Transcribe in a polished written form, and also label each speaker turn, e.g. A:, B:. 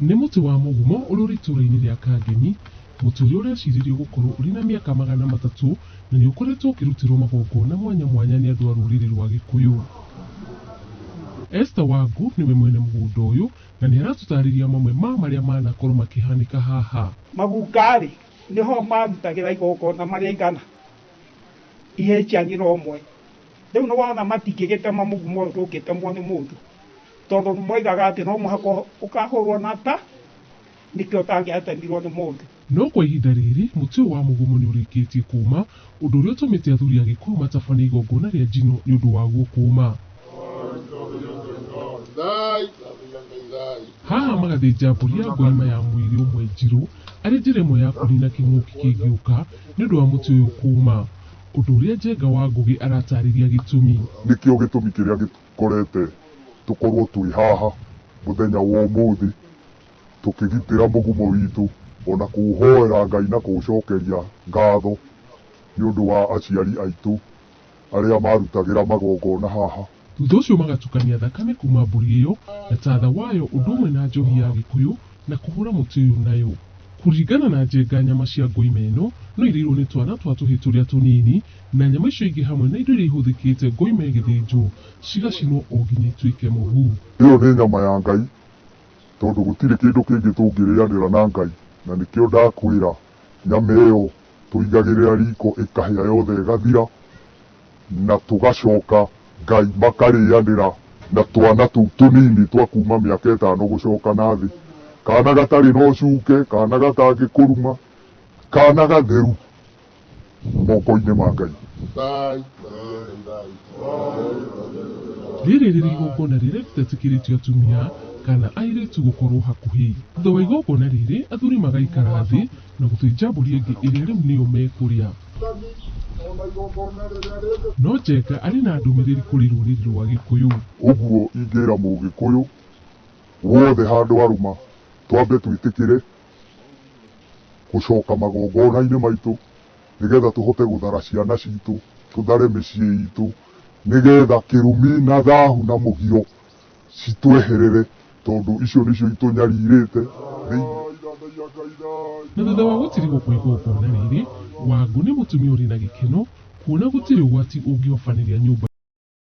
A: Nĩ mũtĩ wa mũgumo ũrĩa ũrĩ itũũra-inĩ rĩa Kangemi, mũtĩ ũrĩa ũrecirĩrio gũkorwo ũrĩ na mĩaka 300 na nĩ ũkoretwo ũkĩrutĩrwo magongona mwanya mwanya nĩ andũ a rũrĩrĩ rwa Gĩkũyũ. Esther Wangu nĩwe mwene mũgũnda ũyũ na nĩ aratũtarĩria mamwe ma marĩa manakorwo makĩhanĩka haha.
B: Maguka-rĩ, nĩho marutagĩra igongona marĩ aigana? Ihĩĩ cia nyina ũmwe. Rĩu nĩ wona matingĩgĩtema mũgumo ũyũ ndũngĩtemwo nĩ mũndũ, tondũ moigaga atĩ no mũhaka ũkahũrwo na ta, nĩkĩo ũtangĩatemirwo nĩ mũndũ.
A: No kwa ihinda rĩrĩ, mũtĩ ũyũ wa mũgumo nĩ ũrĩkĩtie kũũma, ũndũ ũrĩa ũtũmĩte athuri a Gĩkũyũ matabanie igongona rĩa njino nĩ ũndũ waguo kũũma. Haha magathĩnja mbũri ya ngoima ya mwĩrĩ ũmwe njirũ arĩ njĩra ĩmwe ya kũnina kĩng'ũki kĩngĩũka nĩ ũndũ wa mũtĩ ũyũ kũũma. Ũndũ ũrĩa Njenga wa Ngũgĩ aratarĩria gĩtũmi.
C: Nĩkĩo gĩtũmi kĩrĩa gĩtũkorete tũkorwo twĩ haha mũthenya wa ũmũthĩ tũkĩgitĩra mũgumo witũ ona kũũhoera Ngai na kũũcokeria ngatho nĩ ũndũ wa aciari aitũ arĩa marutagĩra magongona haha.
A: Thutha ũcio magatukania thakame kuma mbũri ĩyo na tatha wayo ũndũ ũmwe na njohi ya Gĩkũyũ na kũhũra mũtĩ ũyũ nayo. Kũringana na Njenga, nyama cia ngoima ĩno no irĩirwo nĩ twana twa tũhĩĩ tũrĩa tũnini na nyama icio ingĩ hamwe na indo iria ihũthĩkĩte ngoima ĩgĩthĩnjwo cigacinwo o nginya ituĩke mũhu.
C: Ĩyo nĩ nyama ya Ngai tondũ gũtirĩ kĩndũ kĩngĩ tũngĩrĩanĩra na Ngai, na nĩkĩo ndakwĩra nyama ĩyo tũigagĩrĩra riko ĩkahĩa yothe ĩgathira, na tũgacoka Ngai makarĩanĩra na twana tũu tũnini twa kuma mĩaka 5 gũcoka na thĩ, kana gatarĩ na ũcuke, kana gatangĩkũruma, kana gatheru moko-inĩ ma Ngai.
A: Rĩrĩ rĩrĩ igongona rĩrĩa rĩtetĩkĩrĩtio atumia kana airĩtu gũkorwo hakuhĩ. Thutha wa igongona rĩrĩ, athuri magaikara thĩ na gũthĩnja mbũri ĩngĩ ĩrĩa rĩu nĩyo mekũrĩa. No Njenga arĩ na ndũmĩrĩri kũrĩ rũrĩrĩ rwa Gĩkũyũ.
C: Ũguo ingĩra mũgĩkũyũ wothe handũ arũma twambe twĩtĩkĩre gũcoka magongona-inĩ maitũ nĩgetha tũhote gũthara ciana citũ, tũthare mĩciĩ itũ, nĩgetha kĩrumi na thahu na mũgiro citweherere tondũ icio nĩcio itũnyarirĩte.
A: Na thutha wa gũtirigwo kwa igongona rĩrĩ, Wangũ nĩ mũtumia ũrĩ na gĩkeno kuona gũtirĩ ũgwati ũngĩhobanĩria nyũmba.